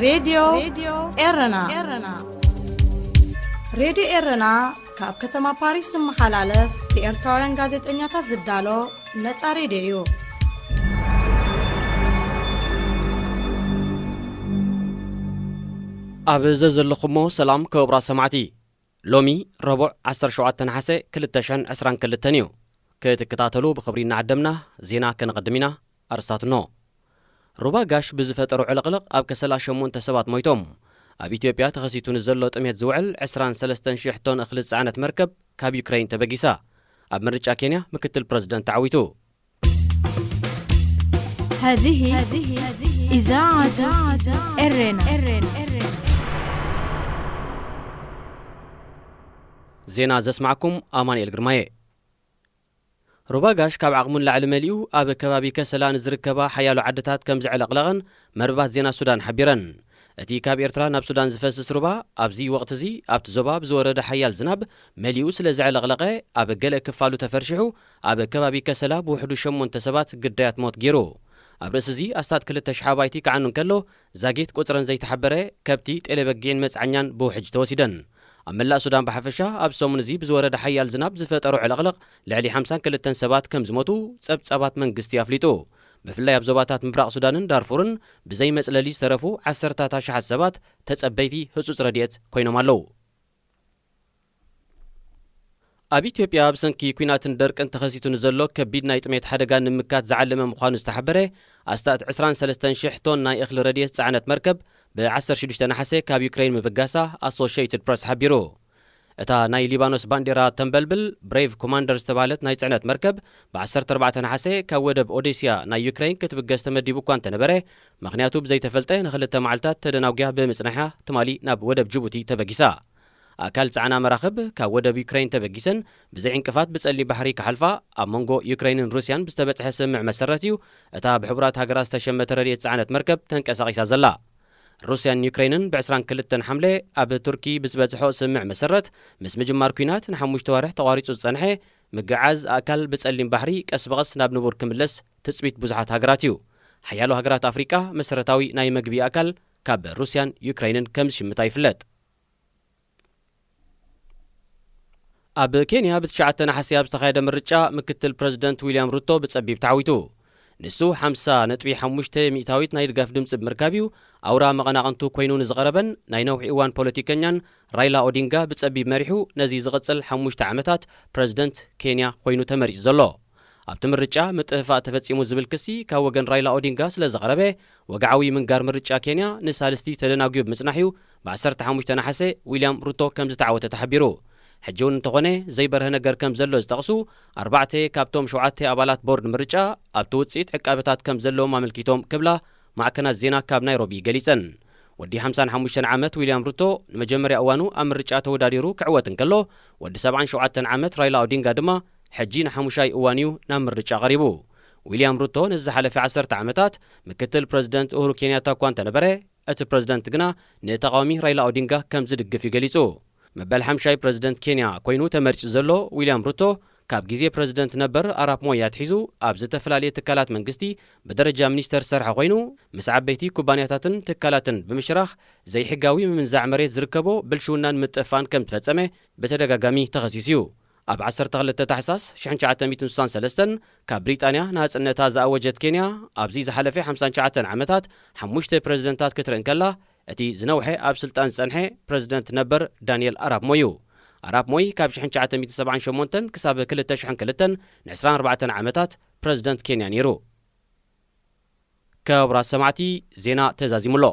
ሬድዮ ኤረና። ሬድዮ ኤረና ካብ ከተማ ፓሪስ ዝመሓላለፍ ብኤርትራውያን ጋዜጠኛታት ዝዳሎ ነጻ ሬድዮ እዩ። ኣብ ዘዘለኹሞ ሰላም ክቡራት ሰማዕቲ። ሎሚ ረቡዕ ዓሰርተ ሸውዓተ ነሓሰ ክልተ ሽሕን ዕስራን ክልተን እዩ። ክትከታተሉ ብኽብሪ እናዓደምና ዜና ከነቐድም ኢና። ኣርስታት እንሆ። ሩባ ጋሽ ብዝፈጠሮ ዕልቕልቕ ኣብ ከሰላ ሸሞንተ ሰባት ሞይቶም። ኣብ ኢትዮጵያ ተኸሲቱ ንዘሎ ጥሜት ዝውዕል ዕስራን ሰለስተን ሽሕ ቶን እኽሊ ዝጸዓነት መርከብ ካብ ዩክረይን ተበጊሳ። ኣብ ምርጫ ኬንያ ምክትል ፕረዚደንት ተዓዊቱ። هذه إذاعة إرنا. ዜና ዘስማዕኩም ኣማኑኤል ግርማየ። ሩባ ጋሽ ካብ ዓቕሙ ንላዕሊ መሊኡ ኣብ ከባቢ ከሰላ ንዝርከባ ሓያሎ ዓድታት ከም ዘዕለቕለቐን መርበባት ዜና ሱዳን ሓቢረን። እቲ ካብ ኤርትራ ናብ ሱዳን ዝፈስስ ሩባ ኣብዚ ወቕቲ እዚ ኣብቲ ዞባ ብዝወረደ ሓያል ዝናብ መሊኡ ስለ ዘዕለቕለቐ ኣብ ገለ ክፋሉ ተፈርሺሑ ኣብ ከባቢ ከሰላ ብውሕዱ ሸሞንተ ሰባት ግዳያት ሞት ገይሩ። ኣብ ርእሲ እዚ ኣስታት ክልተ ሽሕ ኣባይቲ ክዓኑ እንከሎ ዛጊት ቁጽረን ዘይተሓበረ ከብቲ፣ ጤለ በጊዕን መጽዓኛን ብውሕጅ ተወሲደን። ኣብ መላእ ሱዳን ብሓፈሻ ኣብ ሰሙን እዚ ብዝወረደ ሓያል ዝናብ ዝፈጠሮ ዕልቕልቕ ልዕሊ ሓምሳን ክልተን ሰባት ከም ዝሞቱ ጸብጻባት መንግስቲ ኣፍሊጡ። ብፍላይ ኣብ ዞባታት ምብራቕ ሱዳንን ዳርፉርን ብዘይ መጽለሊ ዝተረፉ ዓሰርታት ኣሽሓት ሰባት ተጸበይቲ ህጹጽ ረድኤት ኮይኖም ኣለዉ። ኣብ ኢትዮጵያ ብሰንኪ ኲናትን ደርቅን ተኸሲቱ ንዘሎ ከቢድ ናይ ጥሜት ሓደጋ ንምምካት ዝዓለመ ምዃኑ ዝተሓበረ ኣስታት ዕስራን ሰለስተን ሽሕ ቶን ናይ እኽሊ ረድኤት ዝጸዓነት መርከብ ብ ዓሰርተ ሽዱሽተ ነሓሰ ካብ ዩክረይን ምብጋሳ ኣሶሽየትድ ፕረስ ሓቢሩ። እታ ናይ ሊባኖስ ባንዴራ ተንበልብል ብሬቭ ኮማንደር ዝተባህለት ናይ ጽዕነት መርከብ ብ ዓሰርተ ኣርባዕተ ነሓሰ ካብ ወደብ ኦዴስያ ናይ ዩክረይን ክትብገስ ተመዲቡ እኳ እንተነበረ፣ ምኽንያቱ ብዘይተፈልጠ ንኽልተ መዓልታት ተደናጒያ ብምጽናሕያ ትማሊ ናብ ወደብ ጅቡቲ ተበጊሳ። ኣካል ጸዓና መራኽብ ካብ ወደብ ዩክረይን ተበጊሰን ብዘይ ዕንቅፋት ብጸሊም ባሕሪ ክሓልፋ ኣብ መንጎ ዩክረይንን ሩስያን ብዝተበጽሐ ስምምዕ መሰረት እዩ እታ ብሕቡራት ሃገራት ዝተሸመተ ረድኤት ጸዓነት መርከብ ተንቀሳቒሳ ዘላ። ሩስያን ዩክረይንን ብ ዕስራን ክልተን ሓምለ ኣብ ቱርኪ ብዝበጽሖ ስምምዕ መሰረት ምስ ምጅማር ኲናት ንሓሙሽተ ዋርሕ ተቋሪጹ ዝጸንሐ ምግዓዝ ኣካል ብጸሊም ባሕሪ ቀስ ብቐስ ናብ ንቡር ክምለስ ትጽቢት ብዙሓት ሃገራት እዩ። ሓያሎ ሃገራት ኣፍሪቃ መሰረታዊ ናይ መግቢ ኣካል ካብ ሩስያን ዩክረይንን ከም ዝሽምታ ይፍለጥ። ኣብ ኬንያ ብትሽዓተ ነሓሰ ኣብ ዝተኻየደ ምርጫ ምክትል ፕረዚደንት ዊልያም ሩቶ ብጸቢብ ተዓዊቱ። ንሱ ሓምሳ ነጥቢ ሓሙሽተ ሚእታዊት ናይ ድጋፍ ድምጺ ብምርካብ እዩ ኣውራ መቐናቕንቱ ኮይኑ ንዝቐረበን ናይ ነዊሕ እዋን ፖለቲከኛን ራይላ ኦዲንጋ ብጸቢብ መሪሑ ነዚ ዝቕጽል ሓሙሽተ ዓመታት ፕረዚደንት ኬንያ ኮይኑ ተመሪጹ ዘሎ። ኣብቲ ምርጫ ምጥፍፋእ ተፈጺሙ ዝብል ክሲ ካብ ወገን ራይላ ኦዲንጋ ስለ ዝቐረበ፣ ወግዓዊ ምንጋር ምርጫ ኬንያ ንሳልስቲ ተደናጒዩ ብምጽናሕ እዩ ብ ዓሰርተ ሓሙሽተ ነሓሰ ዊልያም ሩቶ ከም ዝተዓወተ ተሓቢሩ። ሕጂ እውን እንተኾነ ዘይበርሀ ነገር ከም ዘሎ ዝጠቕሱ ኣርባዕተ ካብቶም ሸውዓተ ኣባላት ቦርድ ምርጫ ኣብቲ ውጽኢት ዕቃበታት ከም ዘለዎም ኣመልኪቶም ክብላ ማዕከናት ዜና ካብ ናይሮቢ ገሊጸን። ወዲ ሓምሳን ሓሙሽተን ዓመት ዊልያም ሩቶ ንመጀመርያ እዋኑ ኣብ ምርጫ ተወዳዲሩ ክዕወት እንከሎ፣ ወዲ ሰብዓን ሸውዓተን ዓመት ራይላ ኦዲንጋ ድማ ሕጂ ንሓሙሻይ እዋን እዩ ናብ ምርጫ ቀሪቡ። ዊልያም ሩቶ ንዝሓለፈ ዓሰርተ ዓመታት ምክትል ፕረዚደንት ኡሁሩ ኬንያታ እኳ እንተነበረ፣ እቲ ፕረዚደንት ግና ንተቓዋሚ ራይላ ኦዲንጋ ከም ዝድግፍ እዩ ገሊጹ። መበል ሓምሻይ ፕረዚደንት ኬንያ ኮይኑ ተመሪጹ ዘሎ ዊልያም ሩቶ፣ ካብ ግዜ ፕረዚደንት ነበር ኣራፕ ሞይ ኣትሒዙ ኣብ ዝተፈላለየ ትካላት መንግስቲ ብደረጃ ሚኒስተር ዝሰርሐ ኮይኑ፣ ምስ ዓበይቲ ኩባንያታትን ትካላትን ብምሽራኽ ዘይሕጋዊ ምምንዛዕ መሬት ዝርከቦ ብልሽውናን ምጥፍፋን ከም ዝፈጸመ ብተደጋጋሚ ተኸሲሱ እዩ። ኣብ ዓሰርተ ክልተ ታሕሳስ ሽሕን ትሽዓተ ሚእትን ስሳን ሰለስተን ካብ ብሪጣንያ ናጽነታ ዝኣወጀት ኬንያ፣ ኣብዚ ዝሓለፈ ሓምሳን ትሽዓተን ዓመታት ሓሙሽተ ፕረዚደንታት ክትርኢ እንከላ፣ እቲ ዝነውሐ ኣብ ስልጣን ዝጸንሐ ፕረዚደንት ነበር ዳንኤል ኣራፕ ሞይ እዩ። ኣራፕ ሞይ ካብ ሽሕን ትሽዓተ ሚእትን ሰብዓን ሸሞንተን ክሳብ ክልተ ሽሕን ክልተን ን ዕስራን ኣርባዕተን ዓመታት ፕረዚደንት ኬንያ ነይሩ። ክቡራት ሰማዕቲ፣ ዜና ተዛዚሙ ኣሎ።